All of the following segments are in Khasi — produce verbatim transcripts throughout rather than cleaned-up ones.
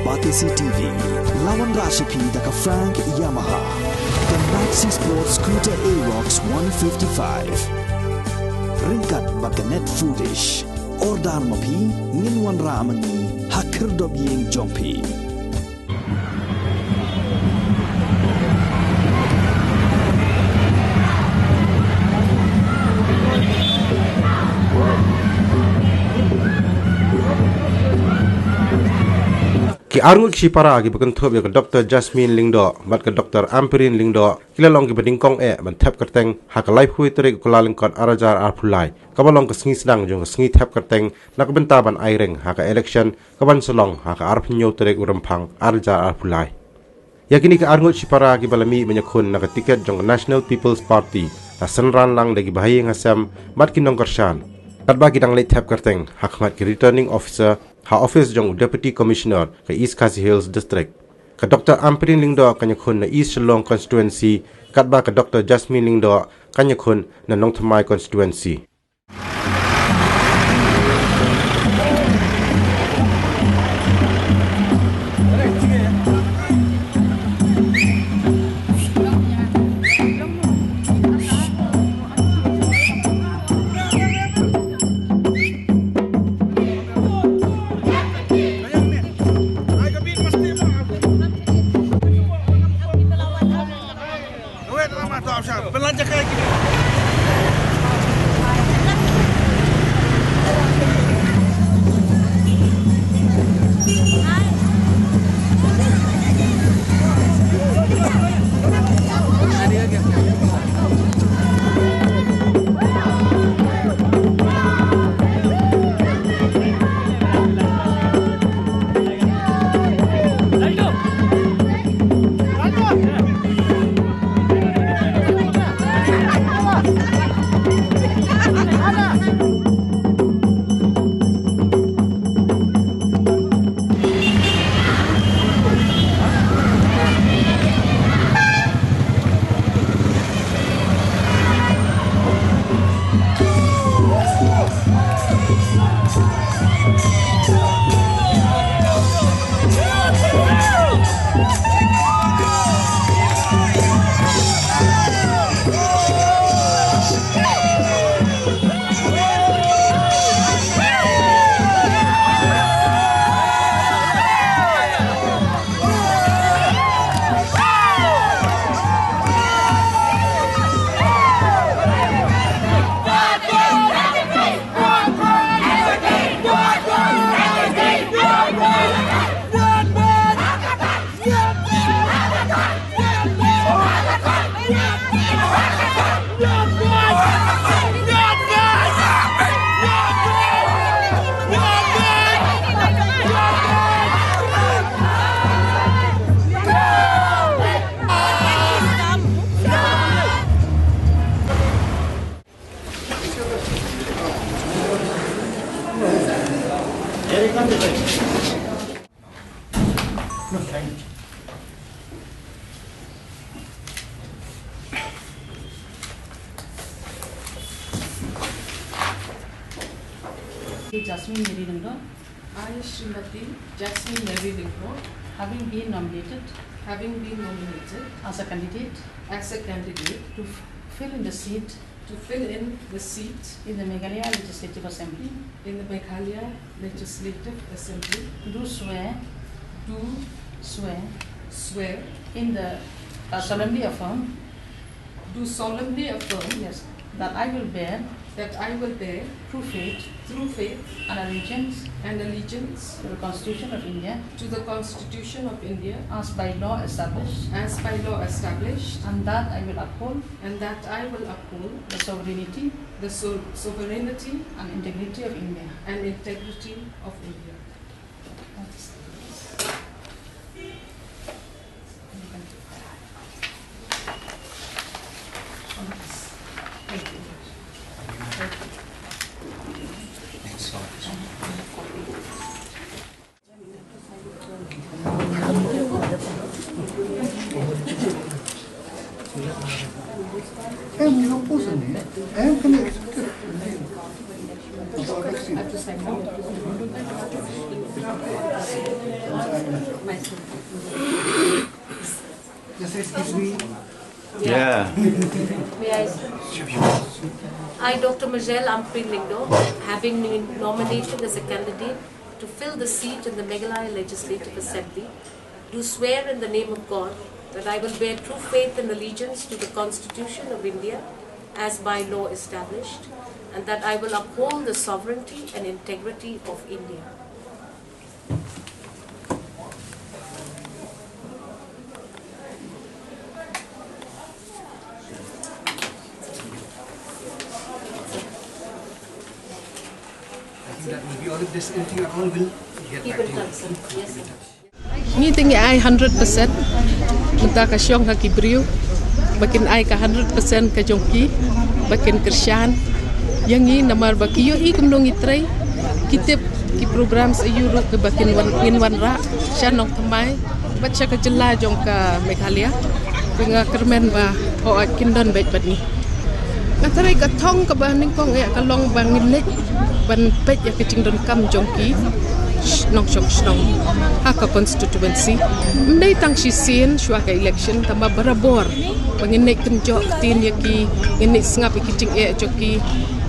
Batesi T V, la wanrah sha phi da ka Frank Yamaha, ka Maxi Sport Scooter Aerox one fifty-five. Ryngkat bad ka Net Foodish. Order ma phi, ngin wanrah ma ngi ha khyrdop ïing jong phi. Ki arngut shipara kiba kynthup ïa ka Doctor Jasmine Lyngdoh bad ka Doctor Ampareen Lyngdoh ki la long kiba nyngkong eh ban thep kyrteng ha ka laiphew tarik u Kyllalyngkot arhajar arphew lai, kaba long ka sngi sdang jong ka sngi thep kyrteng na ka bynta ban aireng ha ka election kaban sa long ha ka arphew hynñiew tarik u Rymphang arhajar arphew lai. Ïa kine ki arngut shipara kiba la mih ban ïakhun na ka tiket jong ka National People's Party la synran lang da ki bahaïing hasem bad ki nongkyrshan, katba ki dang leit thep kyrteng ha khmat ki Returning Officer ha office jong u Deputy Commissioner ka East Khasi Hills District. Ka Doctor Ampareen Lyngdoh kan ïakhun na East Shillong Constituency, katba ka Doctor Jasmine Lyngdoh kan ïakhun na Nongthymmai Constituency. Jasmine Mary Lyngdoh. I, Srimati Jasmine Mary Lyngdoh, having been nominated, having been nominated as a candidate, as a candidate to f-, fill in the seat, to fill in the seat in the Meghalaya Legislative Assembly, in the Meghalaya Legislative Assembly, do swear, do swear, swear, in the, uh, solemnly affirm, do solemnly affirm, yes, that I will bear, that I will bear true faith, true faith, and allegiance, and allegiance to the Constitution of India, to the Constitution of India, as by law established, as by law established, and that I will uphold, and that I will uphold the sovereignty, the so-, sovereignty, and integrity of India, and integrity of India. Just excuse me. Yeah. May I? I, Doctor Michelle Ampareen Lyngdoh, having been nominated as a candidate to fill the seat in the Meghalaya Legislative Assembly, do swear in the name of God that I will bear true faith and allegiance to the Constitution of India as by law established, and that I will uphold the sovereignty and integrity of India. I think that will be all. If there's anything at all, we'll get back to you. Keep in touch, sir. Yes, sir. Ngi te ngi ai hundred percent mynta ka shong ha ki briew ba kin ai ka hundred percent ka jong ki ba kin kyrshan ïa ngi namar ba ki ïohi kumno ngi trei, ki tip ki programs aïu ruh ba kin wan, ngin wanrah sha Nongthymmai bad sha ka jylla jong ka Meghalaya. Te nga kyrmen ba hooid kin don beit bad ngi. Nga tharai ka thong kaba nyngkong eh ka long ba ngin leit ban peit ïa ka jingdonkam jong ki nongshong shnong ha ka constituency. Ym dei tang shisien shuwa ka election, tangba barabor ba ngin leit kynjoh ktien ïa ki, ngin leit sngap ïa ki jingeh jong ki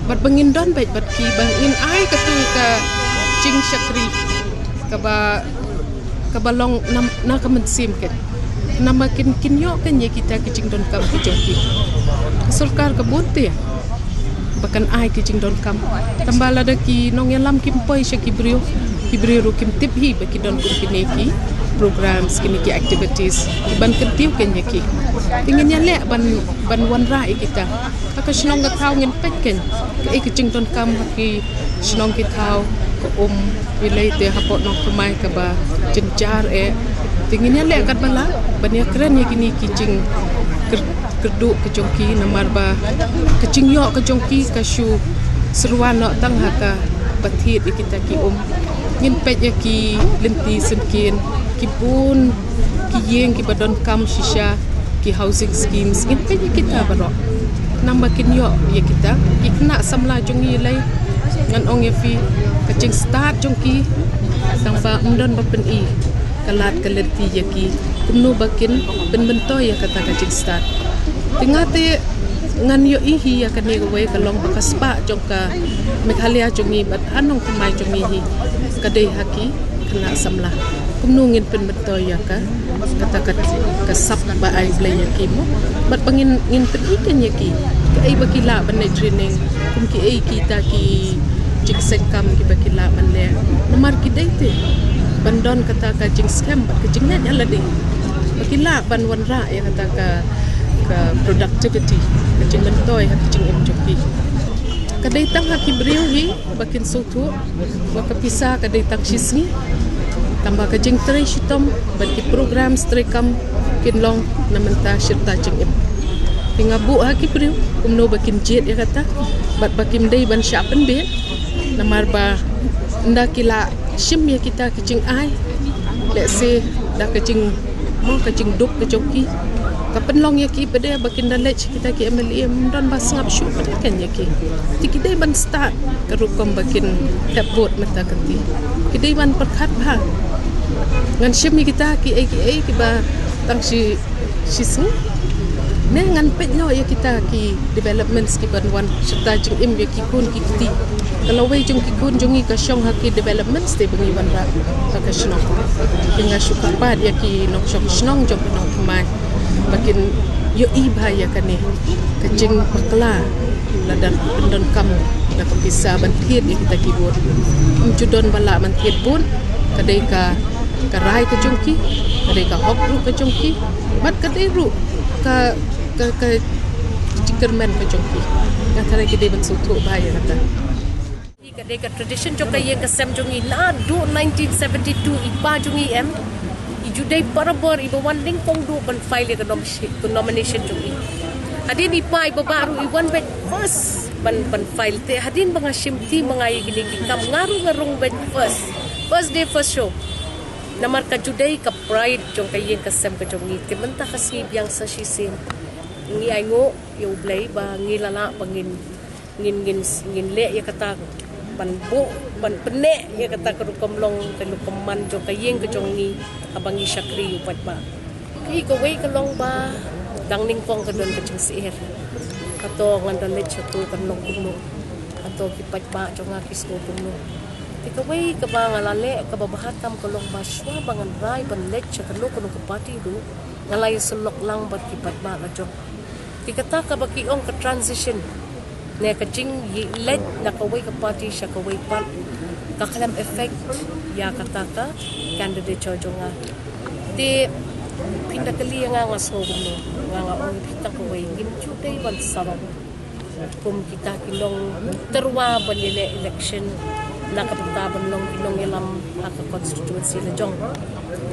bad ba ngin don beit bad ki, ba ngin ai katu ka jingshakri kaba kaba long na, na ka mynsiem kein. Namar kin, kin ïoh kein ïa kita ki jingdonkam ki jong ki. Ka sorkar ka bun te ba kan ai ki jingdonkam. Tangba lada ki nongïalam kim poi sha ki briew, ki briew ruh kim tip hi ba ki don kum kine ki programs, kine ki activities kiban kyntiew kein ïa ki. Te ngin ïaleh ban, ban wanrah ïa kita. Ha ka shnong ka thaw ngin peit kein kaei ka jingdonkam ha ki shnong ki thaw, ka um, ïaleh te hapoh Nongthymmai kaba jynjar eh. Te ngin ïaleh katba lah ban ïakren ïa kine ki jingkyrduh ka jong ki namar ba ka jingïoh ka jong ki ka shu syrwa noh tang ha kaba thied ïa kita ki um. Ngin peit ïa ki lynti syngkien, ki bun ki ïing kiba donkam shisha, ki housing schemes, ngin peit ïa kita baroh. Namar kin ïoh ïa kita ki khynnah samla jong ngi lei, ngan ong ïa phi ka jingstad jong ki tangba ym don ba pyni ka lad ka lynti ïa ki kumno ba kin pynmyntoi ïa kata ka jingstad. Te nga te ngan ïohi hi ïa kane kawei ka long ba ka spah jong ka Meghalaya jong ngi bad ha Nongthymmai jong ngi hi ka dei ha ki khynnah samla. Kumno ngin pynmyntoi ïa ka, kata ka, ka sap ba ai Blei ïa ki mo. Bad ba ngin, ngin pyni kein ïa ki kaei ba ki lah ban leh training, kum kiei kita ki jingsenkam kiba ki lah ban leh. Namar ki dei te ban don kata ka jingskhem bad ka jingngeit ha lade ba ki lah ban wanrah ïa kata ka, ka productivity, ka jingmyntoi ha ka jingim jong ki. Ka dei tang ha ki briew hi ba kin sngewthuh ba ka pisa ka dei tang shisngi, tangba ka jingtrei shitom bad ki programs treikam kin long na mynta shirta jingim. Te nga buh ha ki briew kumno ba kin jied ïa kata bad ba kim dei ban shah pynbeit, namar ba ynda ki la shim ïa kita ki jingai, lehse da ka jing, mo, ka jingduk ka jong ki, ka pynlong ïa ki pat de ba kin da leit kita ki M L A, ym don ba sngap shuh pat de kein ïa ki. Te ki dei ban stad ka rukom ba kin thep vote mynta ka ti. Ki dei ban pyrkhat bha. Ngan shim ïa kita kiei kiei kiba tang shi, shisngi. Ne ngan peit noh ïa kita ki developments kiban wan shata jingim ïa ki khun ki kti. Ka lawei jong ki khun jong ngi ka shong ha ki developments te ba ngi wanrah ha ka shnong. Te nga shu kyrpad ïa ki nongshong shnong jong ka Nongthymmai ba kin ïohi bha ïa kane ka jingbakla lada pyndonkam da ka pisa ban thied ïa kita ki vote. Ym ju don ba lah ban thied vote, ka dei ka, ka rai ka jong ki, ka dei ka hok ruh ka jong ki, bad ka dei ruh ka, ka, ka jingkyrmen ka jong ki. Nga tharai ki dei ban sngewthuh bha ïa kata. Ka dei ka tradition jong ka ïing ka sem jong ngi naduh nineteen seventy-two, i pa jong ngi em, i ju dei barabor iba wan nyngkong duh ban file ïa ka nomi-, ka nomination jong ngi. Hadien i pa i babah ruh i wan beit first ban, ban file. Te hadien ba nga shim ti ma nga ïa kine ki kam, nga ruh nga rung beit first. First day, first show. Namar ka ju dei ka pride jong ka ïing ka sem ka jong ngi. Te mynta ka sngi biang sa shisien ngi ainguh ïa U Blei ba ngi la lah ba ngin, ngin, ngin, ngin leh ïa kata Ban buh, ban pynneh ïa kata ka rukom long, ka rukom man jong ka ïing ka jong ngi, haba ngi shakri ïa u paidbah. Kaei kawei ka long ba dang nyngkong ka don ka jingsyier. Hato ngan da leit shato kan long kumno? Hato ki paidbah jong nga ki sngew kumno? Te kawei kaba nga la leh kaba bha tam ka long ba shuwa ba ngan rai ban leit sha kano kano ka party ruh, nga la ïasyllok lang bad ki paidbah la jong. Te kata kaba ki ong ka transition, ne ka jingïaleit na kawei ka party sha kawei pat, ka khlem effect ïa kata ka candidature jong nga. Te phin da kylli ïa nga, nga sngew kumno? Nga, nga ong phi tang kawei, ngim ju dei ban sarong kum kita ki nongtyrwa ban ïaleh election na ka bynta ban long ki nongïalam ha ka constituency la jong.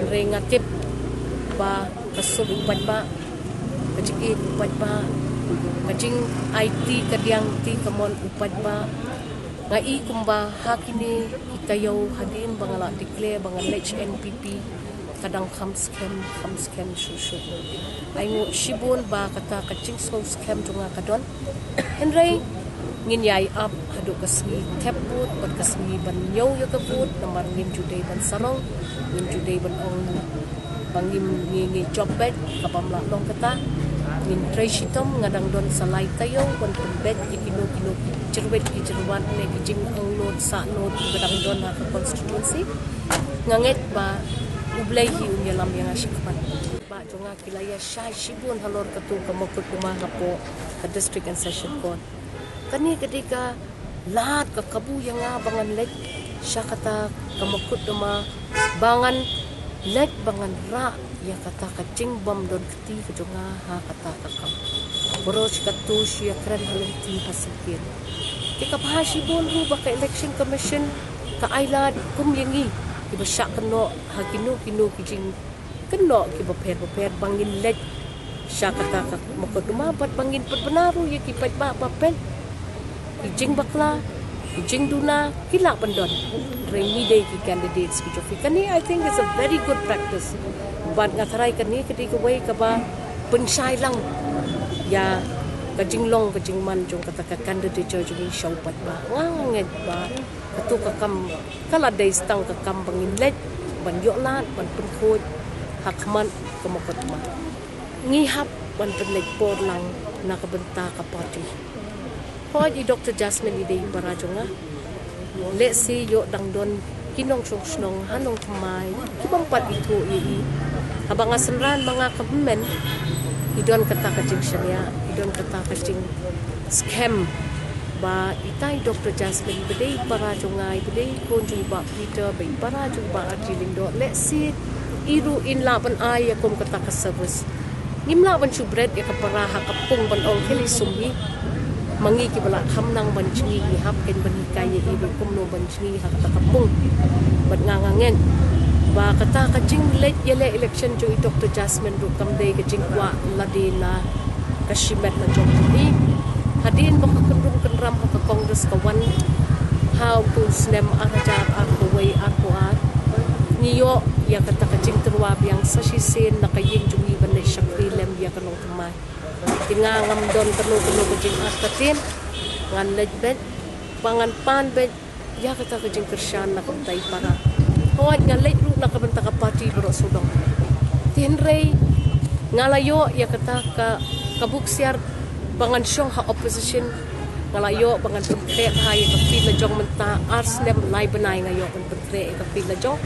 Hynrei nga tip ba ka suk u paidbah, ka jingïeit u paidbah, ka jingaiti ka diang ti ka mon u paidbah. Nga i kumba ha kine ki taïew hadien ba nga la declare ba ngan leit sha N P P, ka dang kham skhem, kham skhem shuh shuh. Ai nguh shibun ba kata ka jingsngew skhem jong nga ka don. Hynrei ngin ïai ap haduh ka sngi thep vote bad ka sngi ban ñiew ïa ka vote, namar ngim ju dei ban sarong, ngim ju dei ban ong ba ngim, ngi, ngi jop beit, kaba ym lah long kata. Ngin trei shitom, nga dang don sa lai taïew ban pynbeit ïa kino kino ki jyrwit ki jyrwat ne ki jingangnud sahnud kiba dang don ha ka constituency. Nga ngeit ba U Blei hi un ïalam ïa nga shakhmat. Ba jong nga ki la ïashai shibun halor kato ka mukotduma hapoh ka District and Session Court. Kane ka dei ka lad ka kabu ïa nga ba ngan leit sha kata ka mukotduma, ba ngan leit ba ngan rah ïa kata ka jingbym don kti ka jong nga ha kata ka kam. Baroh shi katto shu ïakren ha lynti ha syngkien. Te ka bha shibun ruh ba ka Election Commission ka ai lad kum ïa ngi kiba shah kynnoh ha kino kino ki jing kynnoh kiba pher bapher ba ngin leit sha kata ka mukotduma bad ba ngin pynbna ruh ïa ki paidbah ba peit ki jingbakla, ki jingduna ki lah ban don. Hynrei ngi dei ki candidates ki jong phi. Kane I think is a very good practice. Bad nga tharai kane ka dei kawei kaba pynshai lang ïa ka jinglong ka jingman jong kata ka candidature jong ngi sha u paidbah. Nga ngeit ba kato ka kam ka la dei tang ka kam ba ngin leit ban ïoh lad ban pynkhuid ha khmat ka mukotduma. Ngi hap ban pynleit por lang na ka bynta ka party. Hooid, i Doctor Jasmine i dei i para jong nga. Lehse ïoh dang don ki nongshong shnong ha Nongthymmai kibym pat ithuh ïa i. Haba nga synran ma nga ka hynmen, i don kata ka jingshaniah, i don kata ka jingskhem ba itai Doctor Jasmine ba dei i para jong nga, ba dei i khun jong i Bah Peter, ba i para jong i Bah Arjilin, lehse i ruh in lah ban ai ïa kum kata ka service. Ngim lah ban shu bret ïa ka para ha ka pung ban ong khie lei sum hi. Ma ngi kiba la kham nang ban jngi ngi hap kein ban hikai ïa i ruh kumno ban jngi ha kata ka pung. Bad nga nga ngeit ba kata ka jingleit ïaleh election jong i Doctor Jasmine ruh kam dei ka jingkwah lade na ka shimet la jong i. Hadien ba ka kyndrum kyndram ha ka Congress ka wan ha u snem ar hajar arphew wei arphew ar, ngi ïoh ïa kata ka jingtyrwa biang sa shisien na ka ïing jong ngi ban leit shakri lem ïa ka Nongthymmai. Te nga ngam don kano kano ka jingartatien, ngan leit beit ba ngan pan beit ïa kata ka jingkyrshan na ka bynta i para. Hooid, nga leit ruh na ka bynta ka party baroh sawdong. Te hynrei nga la ïoh ïa kata ka, ka buksiar ba ngan shong ha opposition. Nga la ïoh ba ngan pynkhreh bha ïa ka field la jong mynta ar snem lai bnai nga ïoh ban pynkhreh ïa ka field la jong.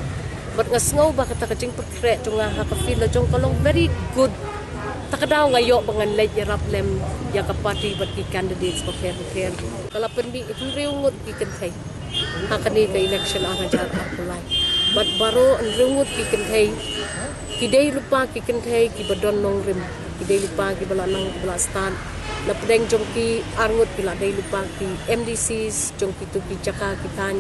Bad nga sngew ba kata ka jingpynkhreh jong nga ha ka field la jong ka long very good. Ta ka daw nga ïoh ba ngan leit ïarap lem ïa ka party bad ki candidates bapher bapher. Ka la pynmih hynriew ngut ki kynthei ha kane ka election ar hajar arphew lai. Bad baroh hynriew ngut ki kynthei ki dei lypa ki kynthei kiba don nongrim, ki dei lypa kiba la nang kiba la stad. Na pdeng jong ki ar ngut ki la dei lypa ki M D Cs jong kito ki jaka ki thaiñ.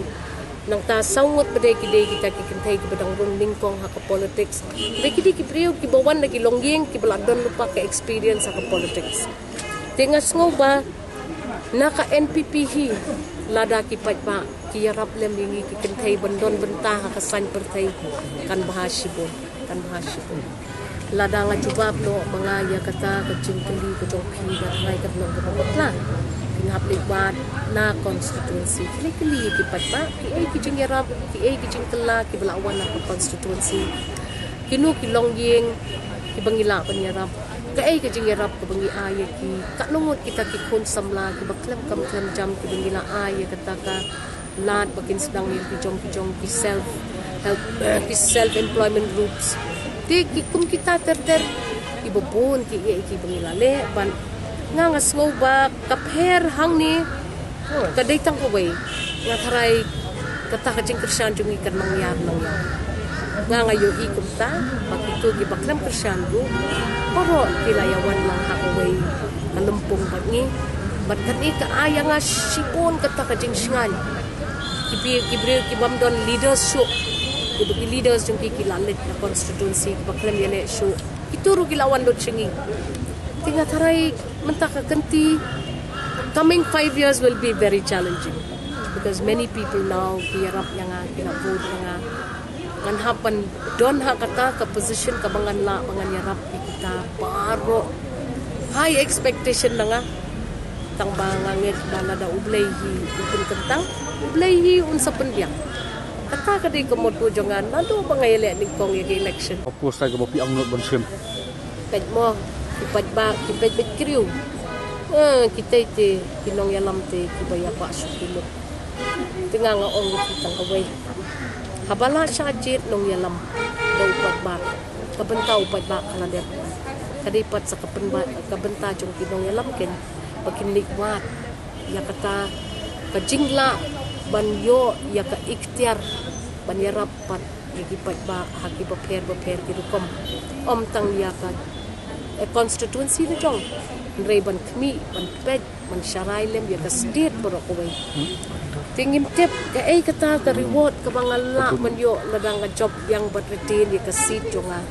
Nangta saw ngut ba dei ki dei kita ki kynthei kiba dang rung nyngkong ha ka politics. Dei ki dei ki briew kiba wan na ki longïing kiba la don lypa ka experience ha ka politics. Te nga sngew ba na ka N P P hi, lada ki paidbah ki ïarap lem ïa ngi ki kynthei ban don bynta ha ka saiñ pyrthei, kan bha shibun, kan bha shibun. Lada nga jubab noh ma nga ïa kata ka jingkylli ka jong phi, nga tharai kan long kaba bakla. Phi Hap leit wad na constituency. Kylli kylli ki paidbah, ki ei ki jingïarap, ki ei ki jingkylla kiba la wan na ka constituency. Kino ki longïing kiba ngi lah ban ïarap. Ka ei ka jingïarap kaba ngi ai ïa ki. Katno ngut kita ki khun samla kiba khlem kam khlem jam kiba ngi lah ai ïa kata ka lad ba kin sdang ïa ki jong ki jong ki self help, eh, ki self employment groups. Te ki kum kita ter ter kiba bun ki ei kiba ngi lah leh ban nga nga sngew ba ka pher hangne ka dei tang kawei. Nga tharai kata ka jingkyrshan jong ngi kan nang ïar nang ïar. Nga nga ïohi kumta ba kito kiba khlem kyrshan ruh baroh ki la ïa wan lang ha kawei ka lympung bad ngi. Bad kane ka ai ïa nga shibun kata ka jingshngaiñ. Ki briew, ki briew ki bym don leaders shuh. Kiba ki leaders jong ki ki la leit na constituency kiba khlem ïaleh shuh. Kito ruh ki la wan lut sha ngi. Te nga tharai mynta ka kynti, coming five years will be very challenging because many people now ki ïarap ïa nga, ki la vote ïa nga. Ngan hap ban don ha kata ka position kaba ngan lah ba ngan ïarap ïa kita baroh. High expectation na nga. Tang ba nga ngeit ba lada U Blei hi u pynkyntang, U Blei hi un sa pynbiang. Kata ka dei ka motto jong nga naduh ba nga ïaleh nyngkong ïa ka election. Of course, tai kaba phi angnud ban shim. Peit mo, ki paidbah, ki peit beit ki briew. Eh, kita te ki nongïalam te kiba ïa ba shu ki lut. Te nga nga ong ïa ki tang kawei. Haba la shah jied nongïalam da u paidbah, ka bynta u paidbah ka la dep. Ka dei pat sa ka pynba-, ka bynta jong ki nongïalam ken ba kin leit wad ïa kata ka jinglah ban ïoh ïa ka iktiar ban ïarap pat ïa ki paidbah ha ki bapher bapher ki rukom. Ym tang ïa ka, eh, constituency la jong, hynrei ban khmih, ban peit, ban sharai lem ïa ka state baroh kawei. Te ngim tip kaei kata ka reward kaba nga lah ban ïoh lada nga jop biang bad retain ïa ka seat jong nga.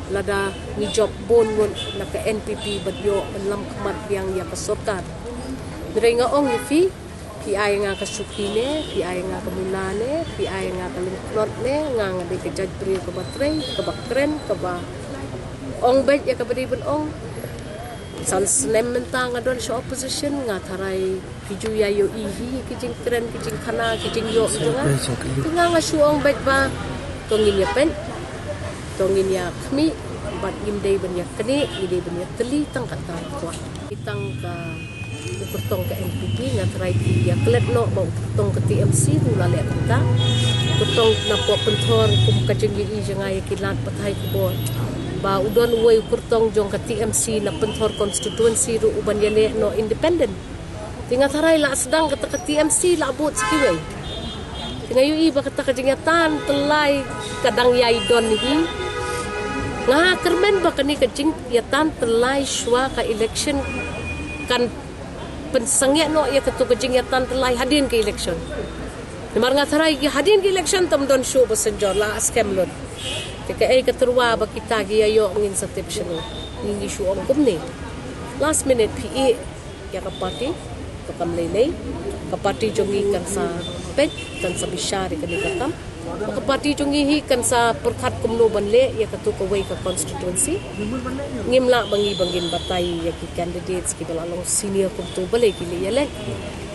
Lada ngi jop bun ngut na ka N P P bad ïoh ban lam khmat biang ïa ka sorkar. Hynrei nga ong ïa phi, phi ai nga ka shuki ne, phi ai nga ka muna ne, phi ai nga ka lyngkot ne, nga nga dei ka jait briew kaba trei, kaba kren, kaba ong beit ïa kaba dei ban ong. San snem mynta nga don sha opposition, nga tharai phi ju ïa ïohi hi ki jingkren, ki jingkhana, ki jingïoh jong nga. Te nga nga shu ong beit ba to ngin ïa peit, to ngin ïa khmih, bad ngim dei ban ïa knieh, ngi dei ban ïa kylli tang kata ka kwah. Ki tang ka u kyrtong ka N P P, nga tharai ki ïa klet noh ba u kyrtong ka T M C ruh la leh kumta. U kyrtong na pdeng Pynthor, kum ka jingïohi jong nga ïa ki lad pathai khubor, ba u don uwei u kyrtong jong ka T M C na Pynthor constituency ruh u ban ïaleh noh independent. Te nga tharai la sdang kata ka T M C la bud sa kiwei. Te nga ïohi ba kata ka jingïatan tyllai ka dang ïai don hi. Nga kyrmen ba kane ka jingïatan tyllai shuwa ka election kan pynsangeh noh ïa kato ka jingïatan tyllai hadien ka election. Namar nga tharai ki hadien ka election tam don shuh ba synjor la skhem lut. Te kaei ka tyrwa ba kita ki ïa ïoh ngin sa tip shano. Ngi ngi shu ong kumne. Last minute phi ïeh ïa ka party, to kam lei lei. Ka party jong ngi kan sa peit, kan sa bishar ïa kane ka kam. Ka party jong ngi hi kan sa pyrkhat kumno ban leh ïa kato kawei ka constituency. Ngim lah ba ngi ba ngin batai ïa ki candidates kiba la long senior kumto, balei ki leh ïa leh.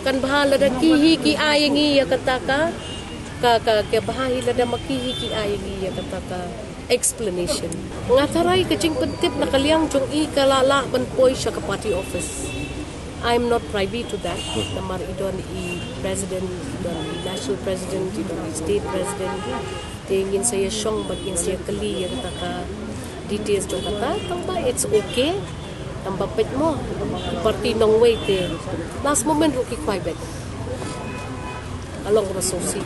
Kan bha lada ki hi ki ai ïa ngi ïa kata ka, ka, ka, ka bha hi lada ma ki hi ki ai ïa ngi ïa kata ka explanation. Nga tharai ka jingpyntip na ka liang jong i ka la lah ban poi sha ka party office. I'm not privy to that. Namar i don i president, i don i national president, i don i state president. Te ngin sa ïa shong bad ngin sa ïa kylli ïa kata ka details jong kata, tang ba it's okay. Tang ba peit mo, party nongwei te last moment ruh ki khwai beit. Ka long kaba sngewsih.